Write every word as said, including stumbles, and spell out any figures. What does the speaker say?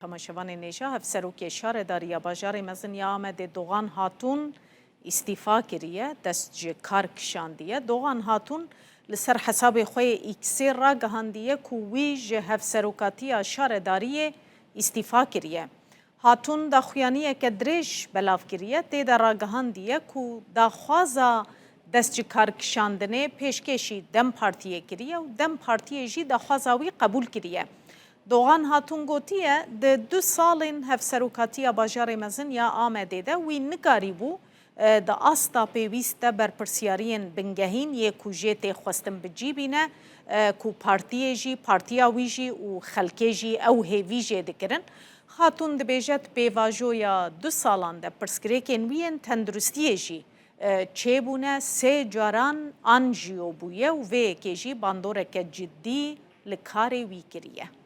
Temaşevanên hêja, Hevserokê Şaredarî ya Bajarê Mezin ya Amedê Doğan Hatun îstîfa kiriye, dest ji kar kişandiye. Doğan Hatun li ser hesabê xwe yê X-ê ragihandiye ku wî ji hevserokatiya şaredariyê îstîfa kiriye. Hatun daxuyaniyeke dirêj belav kiriye, tê de ragihandiye ku daxwaza dest ji kar kişandinê pêşkêşî DEM Partiyê kiriye û DEM Partiyê jî daxwaza wî qebûl kiriye. Doğan Hatun gotiye, di du salên hevserokatiya bajarê mezin ya Amedê de wî nikarîbû, e, di asta pêwîst de berpirsiyariyên bingehîn yê ku jê tê xwestin bi cî bîne, e, ku partiyê jî, partiya wî jî û xelkê jî ew hêvî jê dikirin. Hatun dibêje, di pêvajoya du salan de pirsgirêkên wî yên tenduristiyê jî, e, çêbûne, sê caran anjiyo bûye û vê yekê jî bandoreke cidî li karê wî kiriye.